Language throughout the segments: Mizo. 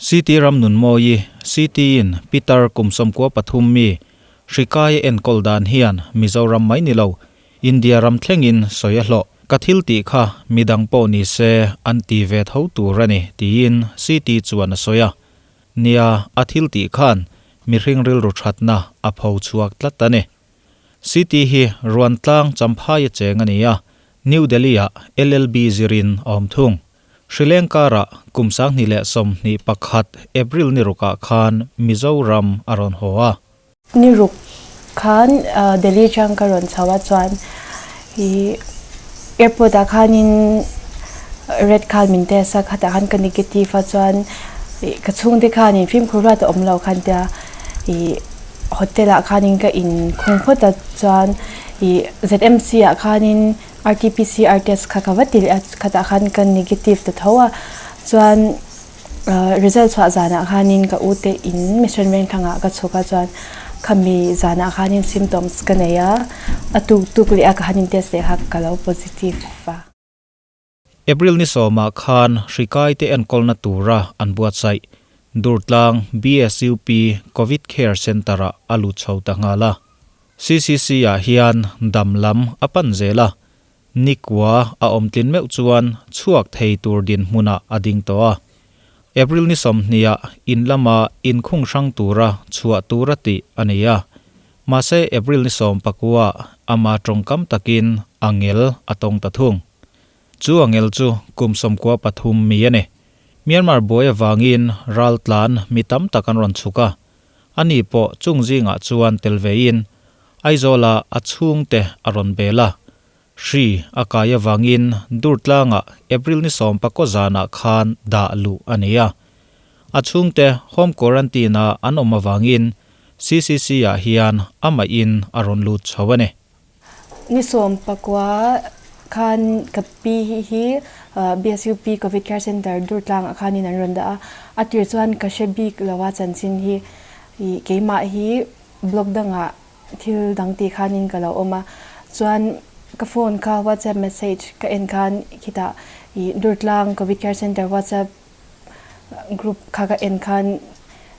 CT Ramnunmawii, CT in Pitar kum 13 mi hri kai a enkawl dan hian Mizoram mai ni lo, India ram thlengin sawi a hlawh. Ka thil tih kha midang pawh ni se an ti ve tho tur a ni, tiin CT chuan a sawi a. Nia, a thil tih khan mihring rilru thatna a pho chhuak tlat a ni. CT hi Ruantlang Champhai a cheng a ni a, New Delhi-ah LLB zirin a awm thung. Hri leng karah kum 2021 April ni rukah khan Mizoram a rawn haw a. Ni ruk khan Delhi atang ka rawn chho a chuan i airport ah khanin red khan min test a khatah khan ka negative a chuan ka chhungte khanin fimkhur ruat a awm lo khan tia i hotel ah khanin ka inkhung phawt a chuan i ZMC ah khanin RT-PCR test kha ka va ti leh a, khatah khan ka negative ta tho a, chuan result chhuah zanah khanin ka u te in mission veng thlangah ka chhuk a, chuan khami zanah khanin symptoms ka nei a, a tuk tuk leh a ka han in test leh kha ka lo positive a. April ni sawmah khan hri kaite enkawlna tura an buatsaih Durtlang BSUP Covid Care Centre-ah a lut chho ta nghal a. CCC-ah hian dam lam a pan zel a, nikua a awm tlin meuh chuan chhuak thei tur dinhmunah a ding tawh a. April ni 20ah in lama inkhung hrang tura chhuah tura tih a ni a, mahse April ni 19ah ama tawngkam takin angel a tawng ta thung. Chu angel chu kum 93 mi a ni. Myanmar buai avangin raltlan mi tam tak an rawn chhuk a, Ani pawh chung zingah chuan tel vein Aizawla a chhungte a rawn bel a. Hri a kai avangin Durtlangah April ni 19 zanah khan dah luh a ni a. A chhungte home quarantine-a an awm avangin CCC-ah hian amahin a rawn lut chho a ni. Ni 19 khan ka pi hi BSUP Covid Care Center Durtlangah khanin an rawn dah a, a tir chuan ka hre bik lo a chanchin hi keimah hi blog dangah thil dang tih khanin ka lo awm a, chuan ka phone kha WhatsApp message ka en khan khitah Durtlang Covid Care Center WhatsApp group kha ka en khan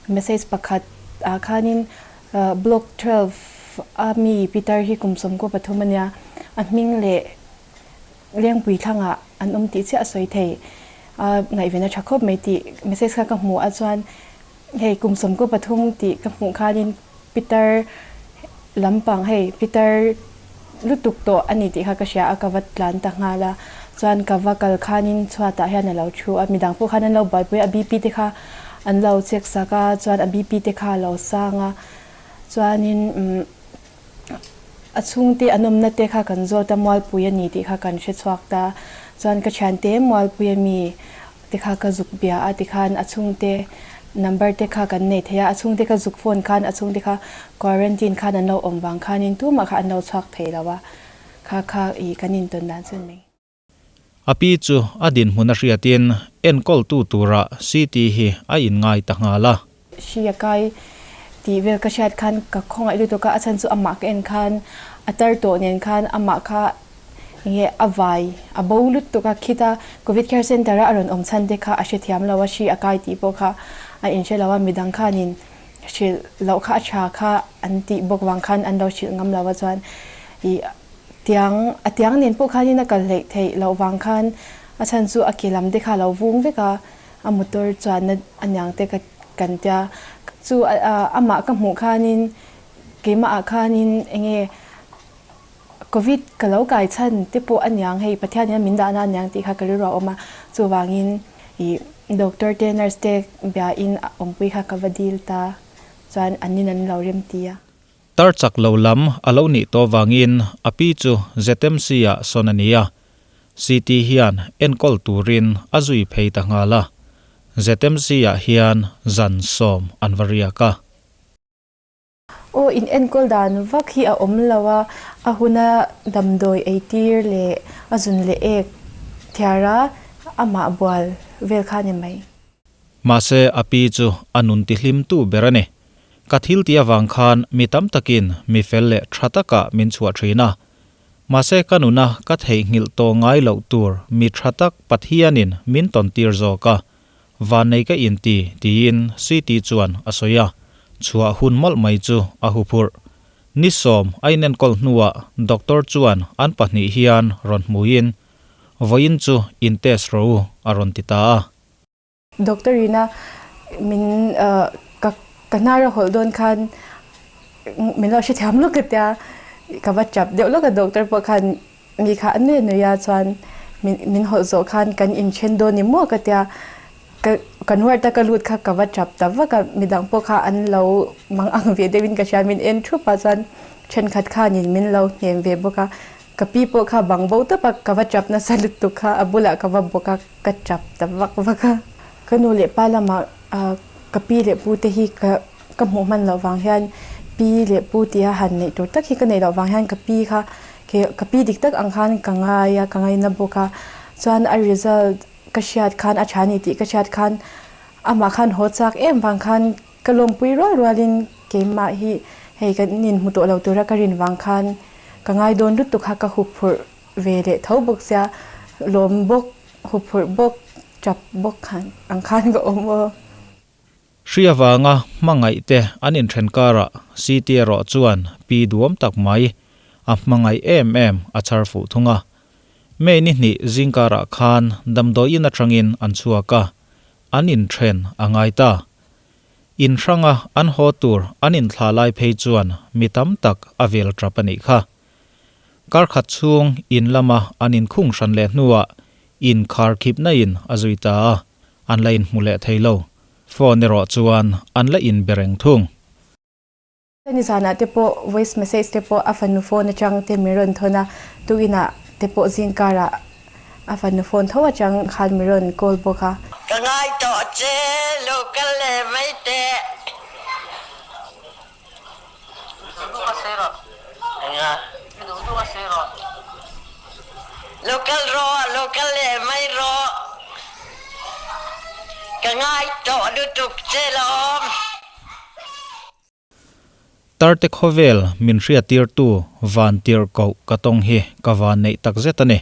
message pakhat ah khanin Block 12 a mi Peter hi kum 13 a nia, a hming leh Lengpui thlangah an awm tih chiah a sawi thei. A ngaihven a tha khawp mai tih message kha ka hmu a chuan hei kum 13 tih ka hmuh khanin Peter lampang hei Peter lutuk tawh a ni tih kha ka hria a, ka va tlan ta nghal a, chuan ka va kal khanin chhuatah hian a lo thu a, midang pawh khan an lo buaipui a, a BP te kha an lo check sak a, chuan a BP te kha a lo sang a, chuanin umm a chhungte an awmna te kha kan zawt a, Mualpui a ni tih kha kan hre chhuak ta, chuan ka thiante Mualpui a mi te kha ka zuk bia a tikhan a chhungte number te kha kan nei thei a, a chhungte ka zuk phone khan a chhungte kha quarantine khan an lo awm vang khanin tumah kha an lo chhuak thei lo a, kha kha i kan intawn dan chu ni. A pi chu a dinhmun a hriatin enkawltu tura CT hi a inngai ta nghal a. Hri a kai tih vel ka hriat khan ka khawngaih lutuk a, a chhan chu amah ka en khan a tar tawh nen khan amah kha enge a vai a bo lutuk a, khita Covid Care Centre a a rawn awm chhan te kha a hrethiam lo a, hri a kai tih pawh kha a inhre lo a, midang khanin hrilh loh kha a tha kha an tih bawk vang khan an lo hrilh ngam lo a chuan ih tiang a tiang nen pawh khanin a kal hleih theih loh vang khan a chhan chu a ke lam te kha a lo vung vek a. A motor chuanna a niang te ka kan tia chu amah ka hmuh khanin keimah ah khanin enge covid ka lo kai chhan te pawh a niang hei Pathian hian min dahna a niang tih kha ka rilru a awm a chuvangin ih doctor te nurse te bia in awmpui kha ka va dil ta chuan an nin an lo rem ti a. Tar chak lo lam a lo nih tawh vangin a pi chu ZMC ah sawn a ni a, CT hian enkawl turin a zui phei ta nghal a, ZMC ah hian zan 10 an va riak a. Aw in enkawl dan vak hi a awm lo a, a huna damdawi eitir leh a zun leh ek thiar a, amah bual vel kha a ni mai. Mahse a pi chu a nun tihlimtu ber a ni. Ka thil tih avang khan mi tam takin mi fel leh tha takah min chhuah thin a. Mahse ka nuna ka theihnghilh tawh ngai loh tur mi tha tak Pathianin min tawn tir zawk a. Vannei ka inti, tiin CT chuan a sawi a, chhuah hun mawlh mai chu a huphurh. Ni sawm a inenkawl hnuah doctor chuan an pahnih hian rawn hmuiin, Vawiin chu in test rawh u, a rawn ti ta a. Doctor ina min ka ka hnar a hawlh dawn khan min lo hrethiam lawk ka tia ka va chap deuh lawk a doctor pawh khan mi kha a nui nui a chuan min min hawlh zawh khan kan inthen dawn ni maw ka tia ka kan ward a ka lut kha ka va chap ta vak a midang pawh kha an lo mang ang ve deuhin ka hria min en thup a chuan thenkhat khanin min lo hnem ve bawk a Ka pi pawh kha bang bo tawp a, ka va tap nasa lutuk kha, a bulah ka va bawk a, ka tap ta vak vak a. Ka nu leh pa lamah ka pi leh pu te hi ka ka hmuh hman loh vang hian pi leh pu tia han neih tur tak hi ka neih loh vang hian ka pi kha ka pi dik tak ang khan ka ngai a, ka ngaina bawk a. Chuan a result ka hriat khan a tha ni tih ka hriat khan amah khan haw chak em vang khan Ka lawmpui rual rualin keimah hi hei kan inhmu tawh lo tura ka rin vang khan ka ngai dawn lutuk kha ka huphurh ve leh tho bawk sia, lawm bawk, huphurh bawk, tap bawk khan ang khan ka awm aw. Hri avanga hmangaih te an inthen karah CT erawh chuan pi duam tak mai a hmangaih em em a chhar fuh thung a. May ni hnih zingkarah khan damdawiin atangin an chhuak a, an inthen a ngai ta. In hranga an haw tur an inthla lai phei chuan mi tam tak a vel tap a nih kha. Kar khat chhung in lama an inkhung hran leh hnuah in khar khipna in a zui ta a, an la inhmu leh thei lo. Phone erawh chuan an la inbe reng thung. Ni zanah te pawh voice message te pawh a fanu phone atang te min rawn thawn a, tukinah te pawh zingkarah a fanu phone tho atang khan min rawn call bawk a. Ka ngai tawh che, lo kal leh mai teh. Lo kal rawh, lo kal leh mai rawh. Ka ngai tawh lutuk che lawm. Tarte khawvel min hriattirtu van tirh koh ka tawng hi ka van neih tak zet a ni.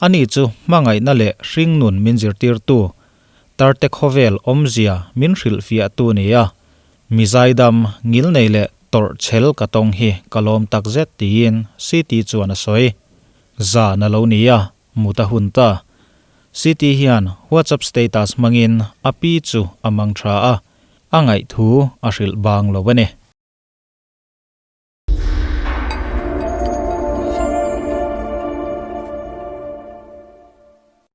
Ani chu hmangaihna leh hringnun min zirtirtu, tarte khawvel awmzia min hrilhfiahtu ni a, mi zaidam ngilnei leh tawrh chhel ka tawng hi ka lawm tak zet tiin CT chuan a sawi. Zan a lo ni a, mut a hun ta. CT hian WhatsApp status hmangin a pi chu a mang tha a, A ngaihthu a hrilh bang lo a ni.